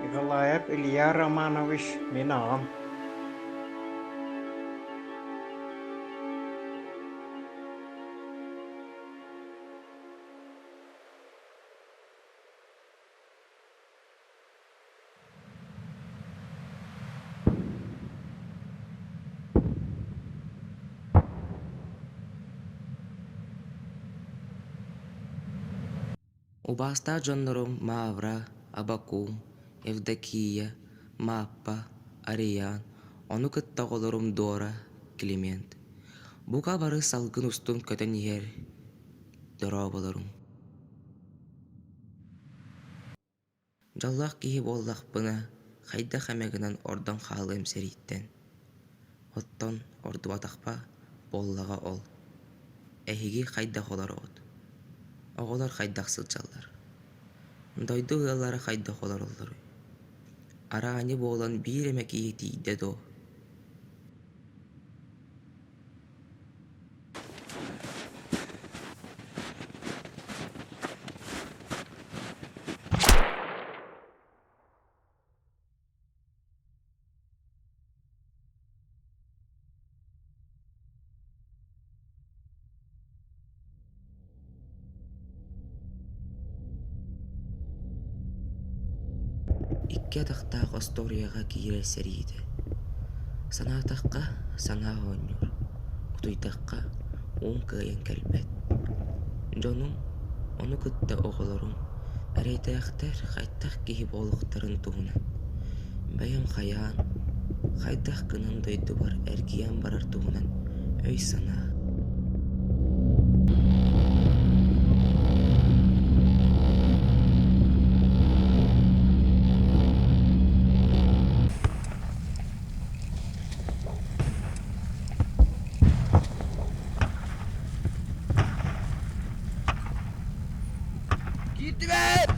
Николаев Илья Романович мин аҕам. Убаастаах дьоннорум Мавра, Абакум, Евдокия, Мааппа, Ариан, ону кытта оҕолорум Дора, Климент. Бука бары салгын устун көтөн иһэр дорооболоруҥ. Дьоллоох киһи буоллахпына, хайдах эмэ гынан ордон хаалыам сэрииттэн. Оттон ордубатахпа буоллаҕа ол. Эһиги хайдах олороҕут? Оҕолор хайдах сылдьаллар? Дойду ыаллара хайдах олороллоруй? Араанньы буолан биир эмэ киһи тиийдэ дуо? Икки атахтаах остуоруйаҕа киирэр сэриитэ. Санаатахха, санаа оонньуур, утуйдахха, уум кыайан кэлбэт. Дьонум, ону кытта оҕолорум эрэйдээхтэр хайдах киһи буолуохтарын туһунан, бэйэм хайаан, хайдах гынан дойдубар эргийэн барар туһунан өй-санаа. Киирдибэт!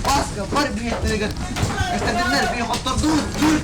Паска, бар билиэттэригэр эстэтиннэр, бии хоттордубут, түүр!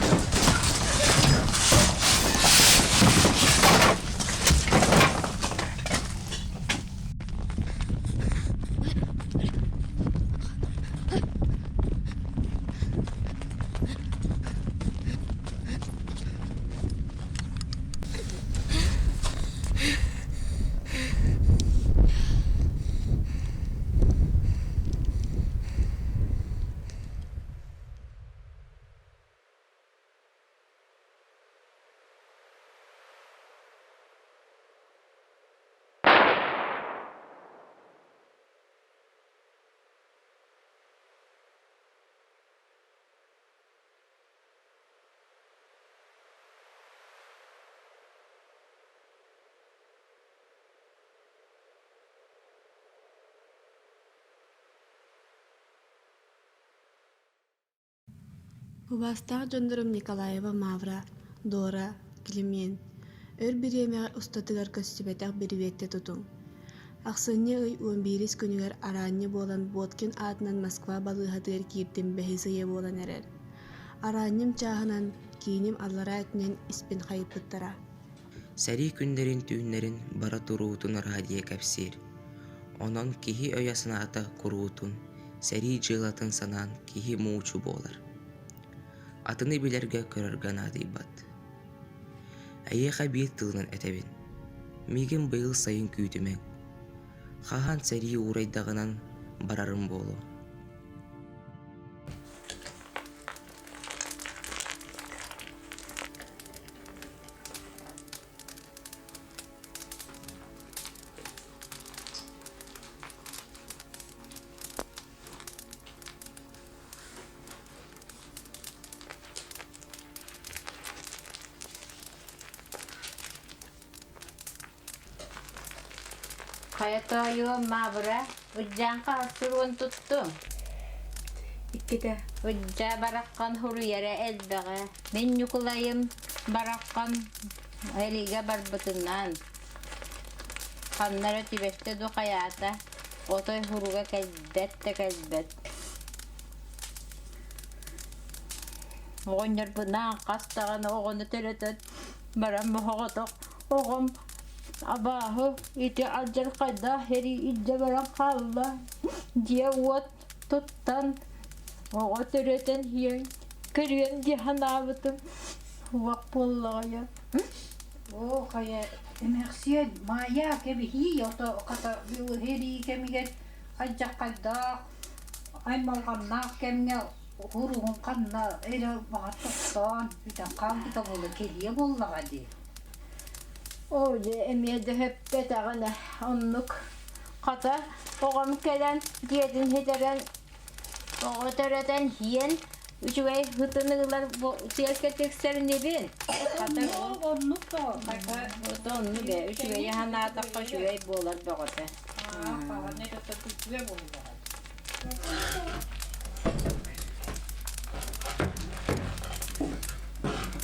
Убаастаах дьоннорум Николаева Мавра, Дора, Климент, өр бириэмэҕэ устатыгар көстүбэтэх бирибиэттэ тутуҥ. Ахсынньы ый уон биирис күнүгэр араанньы буолан Боткин аатынан Москва балыыһатыгар кииртим бэһис ыйа буолан эрэр. Араанньым чааһынан, кииним аллараа өттүнэн испин хайыппыттара. Сэрии күннэрин-түүннэрин бара туруутун радио кэпсиир. Онон киһи өйө-санаата куруутун, сэрии дьыалатын санаан киһи муучу буолар. Атыны билэргэ-көрөргө наадыйбат. Эйиэхэ биир тылынан этэбин: миигин быйыл сайын күүтүмэҥ. Хаһан сэрии уурайдаҕынан барарым буолуо. Хайа тоойуом, Маабыра, Ырдьааҥха ас суругун туттуҥ? Иккитэ. Ыдьа бараххан суруйара элбэҕэ. Мин Ньукулайым бараххан эригэ барбытынан ханна эрэ түбэстэ дуу хайаата, отой суруга кэлбэт да кэлбэт. Оҕонньорбунаан хас даҕаны оҕону төрөтөн баран моһоҕотох оҕом абааһы ити алдьархайдаах сэрии илдьэ баран хаалла. Дьиэ-уот туттан оҕо төрөтөн иһэн көрүөм дии санаабытым уох буоллаҕайа. Оо, хайа, эмээхсиэн, Маайа, кэбиһиий, ото хата сэрии кэмигэр хайдах-хайдах аймалҕаннаах кэмҥэ уруһун ханна эрэ баҕар тохтоон бүтэн хаалбыта буолуо, кэлиэ буоллаҕа дии. Оо, дьэ, эмиэ да сөппөтөҕүнэ, оннук. Хата, оҕом кэлэн дьиэтин ситэрэн, оҕо төрөтөн иһэн, үчүгэй ытын ылар сиэркэ тиксэринибин. Хата, Оннук тоҕо, хата. Оннук ээ, үчүгэйи санаатахха үчүгэй буолар бөҕөтө. Хаһан эрэ үчүгэй буоллаҕа.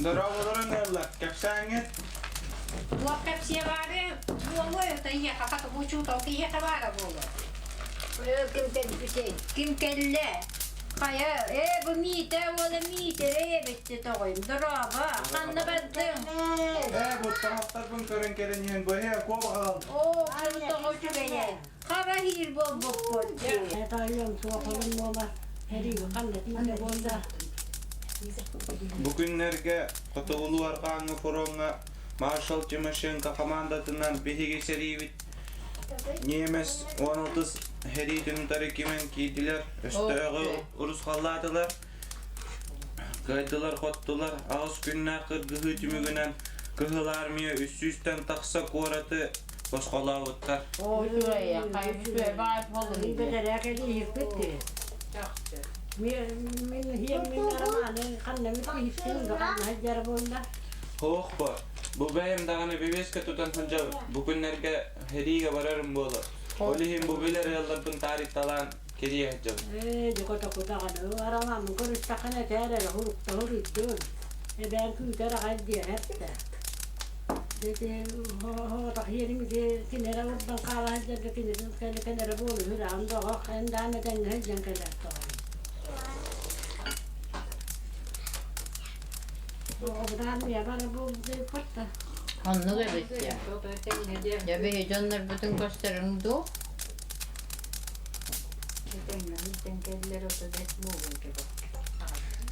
Дорооболорун ыаллар, кэпсээҥҥит? Туох кэпсиэ баары буолуой, это ийэхэ хата учуутал киһиэхэ баара буолуо. Ким кэлбитэй? Ким кэллэ? Хайа, ээ бу Миитэ уола Миитэрэй эбитти тоҕойум. Дорообо, ханна бардыҥ? Ээ, бу таҥастарбын көрөн кэлэн иһэн бу эһээ куобах аҕал. Оо, бу тоҕо үчүгэйэ. Хара иһиир буолбуппут. Бу күннэргэ Хотугулуу Арҕааҥҥы фроҥҥа маршал Тимошенко хамаандатынан биһиги сэриибит ньиэмэс 16 сэриитин утары кимэн киирдилэр, өстөөҕү урусхаллаатылар, кыайдылар-хоттулар, аҕыс күннээх кыргыһыы түмүгүнэн Кыһыл Армия үс сүүстэн тахса куораты босхолообуттар. Оо, үчүгэй, хайа үчүгэй баҕайы буоллун Суох бо, бу бэйэм даҕаны бэбиэскэ тутан сылдьабын. Бу күннэргэ сэриигэ барарым буолар. Ол иһин бу билэр ыалларбын таарыйталаан кэрийэ сылдьабын. Ээ, дьукотоку даҕаны арамааммын көрүстэххинэ этээр эрэ уруктаһыр үрдүн. Эбээн күүтэр аҕай диэн эттэ. Ити оҕотох иэрим ити кинэрэ урдан хаала сылдьарга кинитин кэлэ кэлэрэ буолуһур аан доҕох эн даан этэҥҥэ сылдьан кэлэр тоҕо. Оҕобудаан уйабар буолбут да. Оннук эбит дьэ. Дьэ биһи дьоннорбутун көрсөрүҥ дуу?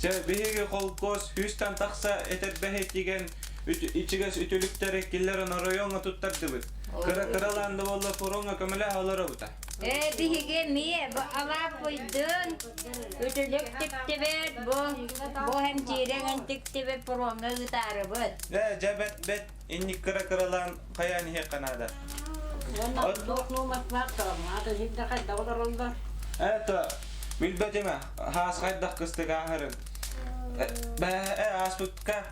Чэ, биһиги холкуос сүүстэн тахса этэрбэһи тигэн ичигэс үтүлүктэри киллэрэн оройуоҥҥа туттардыбыт. Кыра-кыралаан да буолла фроҥҥа көмөлөөх олоробута. Ээ, биһиги эмиэ бу алааппыйдын үтүлүк тиктибит, бу бу хэмчиирэҥин тиктибит фроҥҥа ыытаарыбыт. Ээ, дьэ бэт бэт инник кыра-кыралаан хайаан иһиэххэ наада. Это билбэтим хаас хайдах кыстык ааһарын. Бээ ааспыкка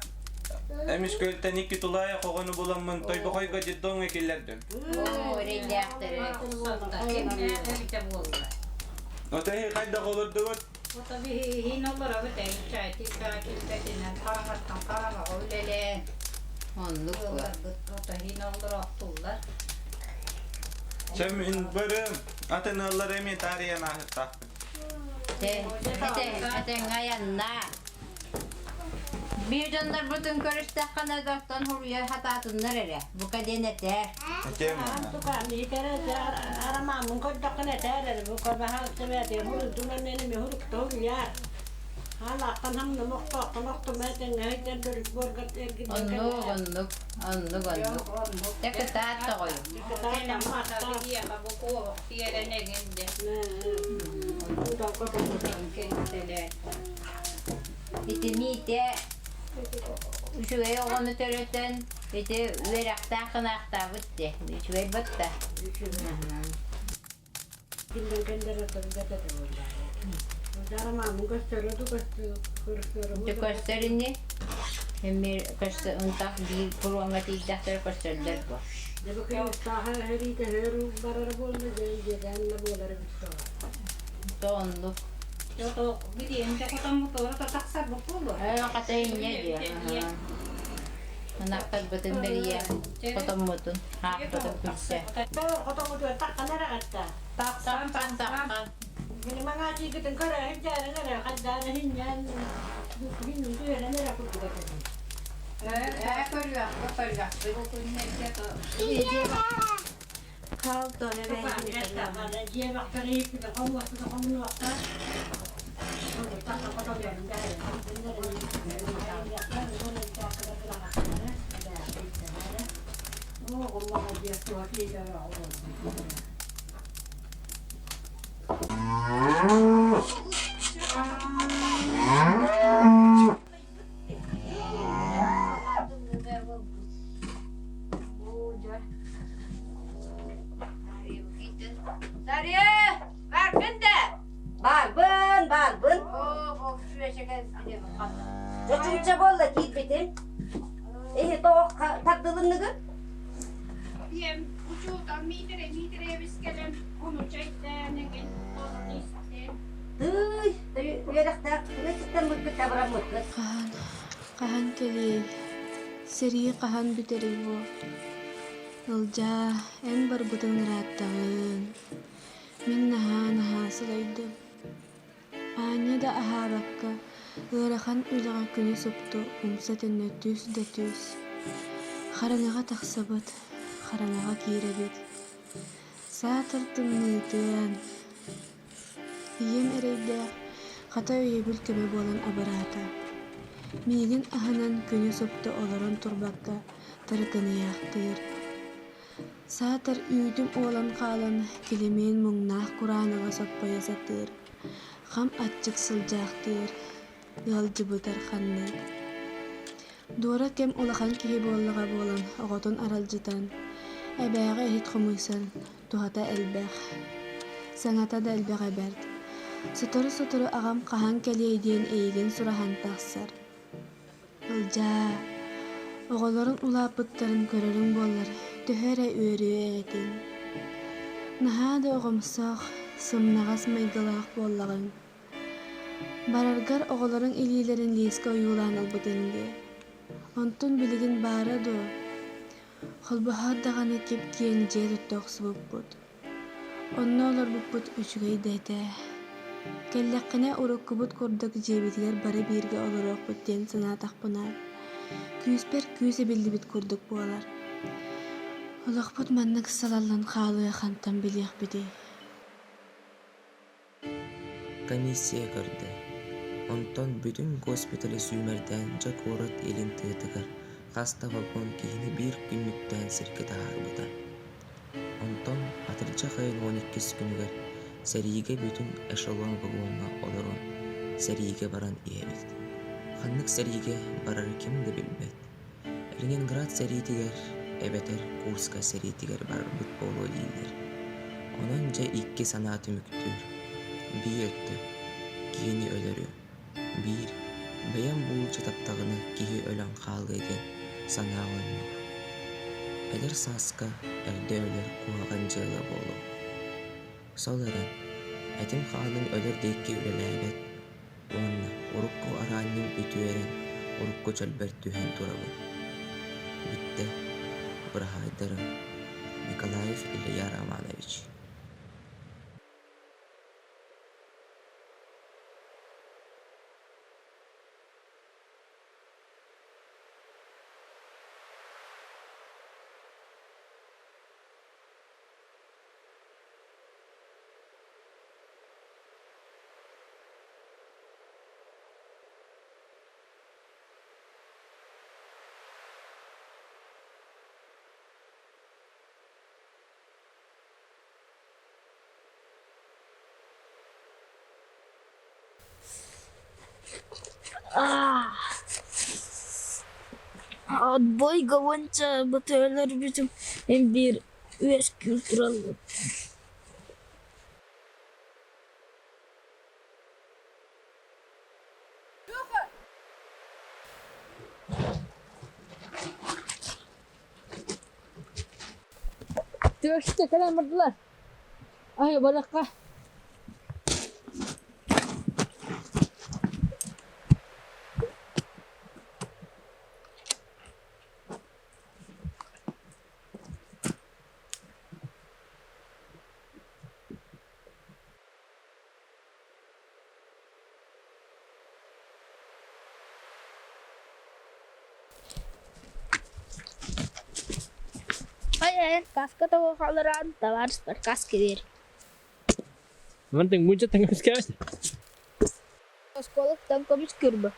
эмис көлтөн икки тулаайах оҕону буламмын Тойбохойго детдомҥа киллэрдим. Оо, эрэйдээхтэри. Отоһи хайдах олордугут? Иһин олоробут чаайтик-чаайтиккэтинэн хараҥаттан хараҥаҕа үлэлээн Оннук ыалларбыт отоһин олороохтуллар. Чэ мин барым атын ыаллар эмиэ таарыйан ааһыттаахпын. Этэҥҥэ айаннаа. Биир дьоннорбутун көрүстэххинэ да оттон хуруйа хатаатыннар эрэ. Бука диэн этээр. Этиэм Арамааммын көрдөххүнэ этээр эрэ бука баһаалыста бээтигэр хуруйдунан энеми хуруктаһын уйаар. Хаалаахтан хамнам охтоохтон охтума этэҥҥэ сылдьан бөрүт буоргар эргиллэн Оннук, оннук, оннук, оннук. Дьэ кытаат тоҕойум. Итини итэ үчүгэй оҕону төрөтөн ити үөрэхтээх гынаахтаабыт дии. Үчүгэй батта. Көстөр ини. Эмир көстө ынтах биир куруоҥҥа тиийдэхтэр көстөллөр бу. То оннук. Хата инньэ диэ. Ынахтарбытын бэрийэ, хотоммутун, хаахпытын күлсэ. Хотоммутугар таххан эрэ атта. Тахсан, таххан. Маҥаачыйгытын көрө сылдьаарыҥ эрэ, хайдаан иһинньээн, иһинньин түһэрэн эрэ курдук этэ. Ээ, көрүөххэ, көрүөхпүт. Хаал тоне Дарья, барбын да? Барбын, барбын. Чочумча буолла киирбитим. Эһи тоох тардылынныгын? Диэм, учуутал Миитэрэ Миитэрэбис кэлэн, ону чэйдээн эҥин толору истэн. Тыый, үөрэхтээх сыттан мыккыт табыраммыккыт. Хаһан, хаһан кэлиэй? Сэрии хаһан бүтэрий буо? Ылдьаа, эн барбытыҥ ырааттаҕын. Мин наһаа-наһаа сылайдым. Аанньа да аһаабакка, ыарахан үлэҕэ күнү супту умса төннө түс да түс. Хараҥаҕа тахсабыт, хараҥаҕа киирэбит. Саатар тымныытыан. Ийэм эрэйдээх, хата өйөбүл көмө буолан абыраата. Миигин аһынан күнү супту олорон турбакка тарыкыныйаахтыыр. Саатар үүтүм уолан хаалан килимиэн муҥнаах кураанаҕа соппойо сатыыр, хам аччык сылдьаахтыыр, ыалдьыбытар ханнык. Дуора кэм улахан киһи буоллаҕа буолан оҕотун аралдьытан, эбээҕэ иһит хомуйсан туһата элбэх, саҥата да элбэҕэ бэрт. Сотору-сотору аҕам хаһан кэлиэй диэн эйигин сураһан тахсар. Ылдьаа, оҕолорун улааппыттарын көрөрүҥ буоллар, төһө эрэ үөрүө этиҥ. Наһаа да оҕомсох, сымнаҕас майгылаах буоллаҕыҥ. Бараргар оҕолоруҥ илиилэрин лиискэ ойуулаан ылбытыҥ дии. Онтун билигин баара дуо? Холбоһоот даҕаны кип-киэҥ дьиэ тутта охсубуппут. Онно олорбуппут үчүгэй да этэ. Кэллэххинэ уруккубут курдук дьиэбитигэр бары бииргэ олоруохпут диэн санаатахпына, күүспэр күүс эбиллибит курдук буолар. Олохпут маннык салаллан хаалыа хантан билиэхпитий? Комиссия көрдө, онтон бүтүн госпиталы сүүмэрдээн дьэ куорат илин тыатыгар хас да вагон киһини биир күннүктээн сиргэ таһаарбыта. Онтон атырдьах ыйын 12-ис күнүгэр сэриигэ бүтүн эшелон вагоҥҥа олорон сэриигэ баран иһэбит. Ханнык сэриигэ барары ким да билбэт. Ленинград сэриитигэр эбэтэр Курскай сэриитигэр барарбыт буолуо дииллэр. Онон дьэ икки санаа түмүктүүр: биир өттө киһини өлөрүө, биир бэйэм буулдьа таптаҕына киһи өлөн хаалыа диэн санаа оонньуур. Эдэр сааска эрдэ өлөр куһаҕан дьыала буолуо. Сол эрэн, этим-хааным өлөр диэки үлэлээбэт уонна урукку араанньым үтүөрэн, урукку чөлбөр түһэн турабын. Бүттэ, быраһаайдарым. Николаев Илья Романович Отбойга уонча бытыалар бүтүм биир үөскүүр тураллар. Түөстэ кэлэн бардылар. Ай, барыахха. Хайа, каска того халыран, товарищ баркас кэлэр. Мантан мунчаттан көмүскээбэт. Оскуолаттан көмүс көрбө.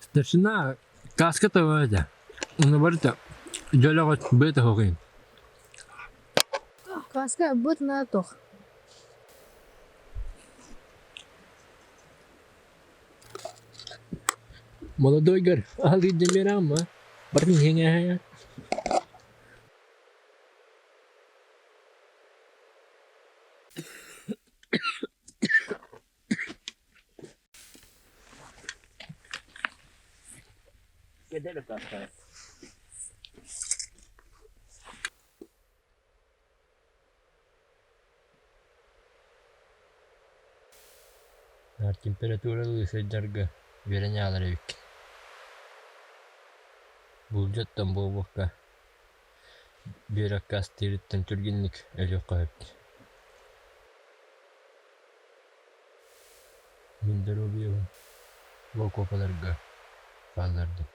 Старшина каска того этэ. Ону барыта дьөлөҕө быата хоҕуйун. Каска быт на тох. Молодойгар аһылыйдымыраама барын иһиҥээһэ Наар температуралыы сылдьарга үөрэнэ аалар эбиккин. Булдьуттан буолбакка, бүөр аккаастыырыттан түргэнник өлүөххэ сөп. Мин доруобуйабын бу окуопаларга хааллардым.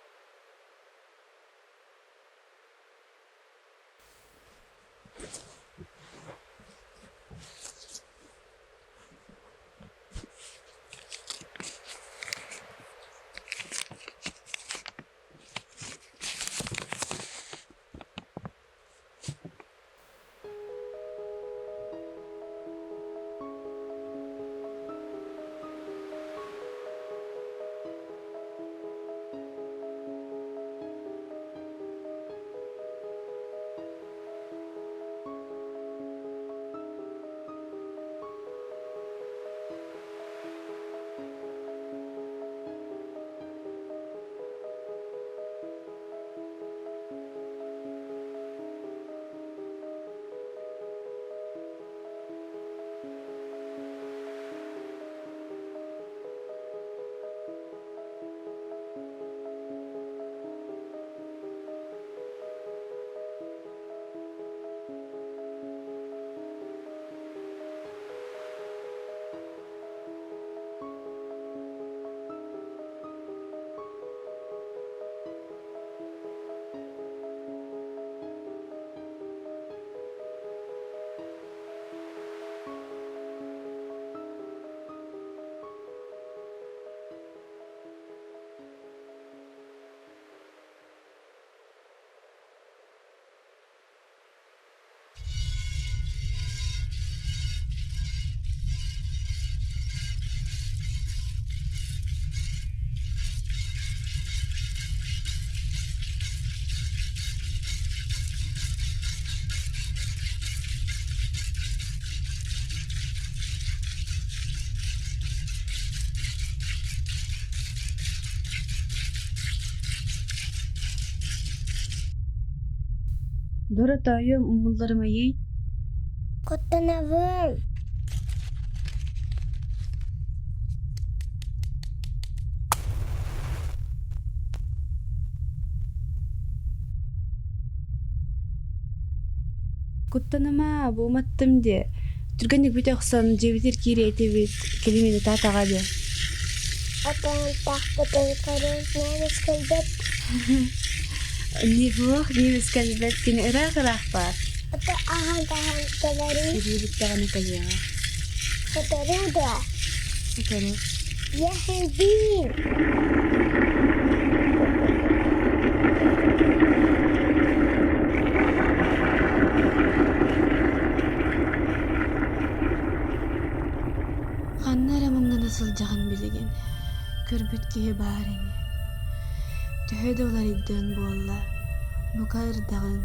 Дора тоойуом умулларымайый Куттанабын. Куттаныма, бу уматтым диэ. Түргэнник бүтэ охсон дьиэбитигэр киириэ этибит, кэлин ыытаатаҕа диэ. Отонтахпытын көрөн немец кэлбэт. Нивлох немец кэлбэт, кини ыраах-ыраах баар. Ото аһан таһан кэлэрий. Сэрии бүттэҕинэ кэлиэҕэ. Сотору да. Сотору. Яһыйдыын. Ханна эрэ муҥнана сылдьаҕын билигин, көрбүт киһи баар ини. Төһө да уларыйдыан буолла, бука ырдаҕыҥ.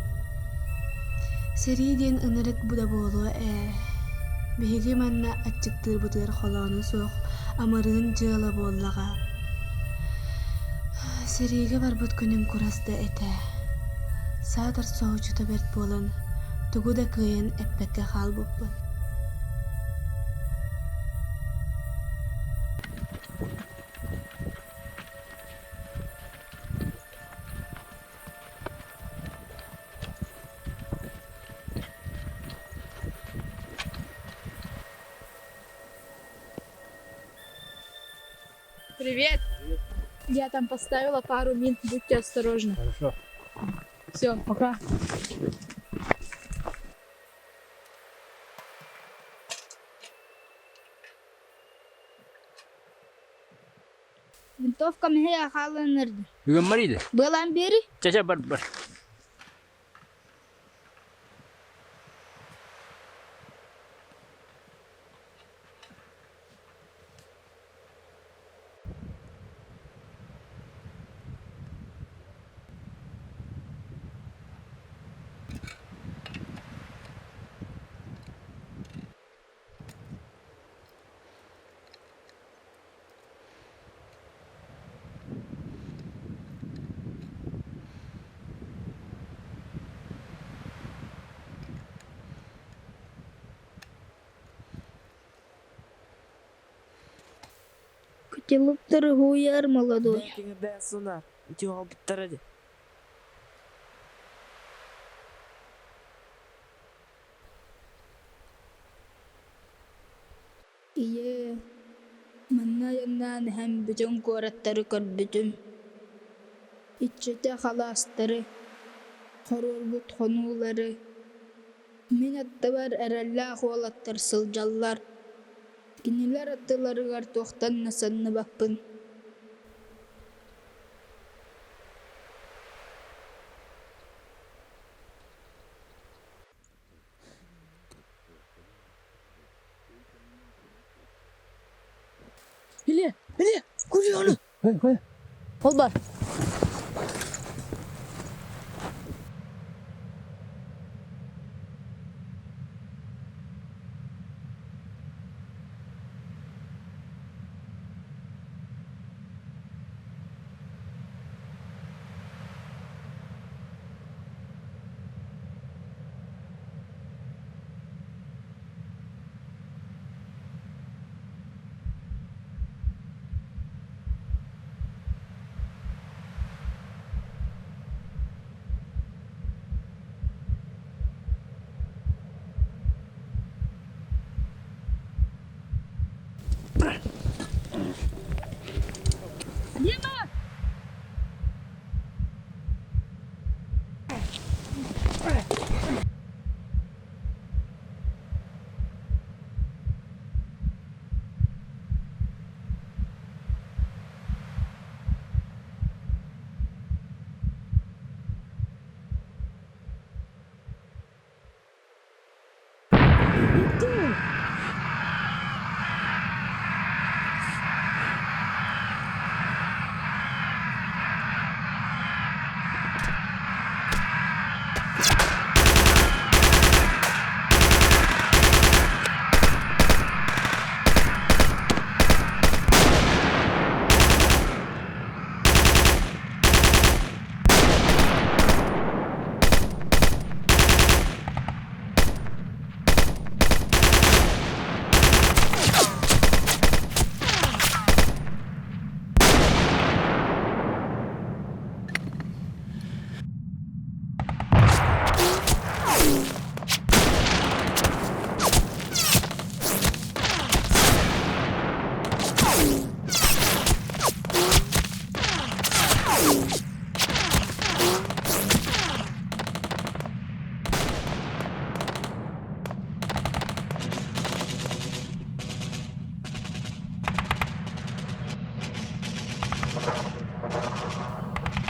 Сэрии диэн ынырык да буолуо ээ. Биһиги манна аччыктыырбытыгар холооно суох амырыын дьыала буоллаҕа. Сэриигэ барбыт күнүм курас да этэ. Саатар соһуччута бэрт буолан, тугу да кыайан эппэккэ хаалбыппын. Привет! Я там поставила пару мин, будьте осторожны. Хорошо. Все, пока. Винтовкам иһэ хааланнарда. Бүгүн бар иди. Быалаан биэри? Чэ-чэ бар бар. Котелоктары һууйар молодой. Ийээ, манна айаннаан иһэн бүтүн куораттары көрбүтүм, иччитэх алаастары, хоруорбут хонуулары. Мин аттыбар эрэллээх уолаттар сылдьаллар, кинилэр аттыларыгар туохтан да санныбаппын. Илья, Илья, курьеры! Ол бар. Дима!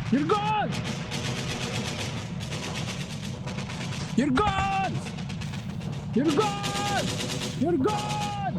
Юрган! Юрган! Юрган! Юрган!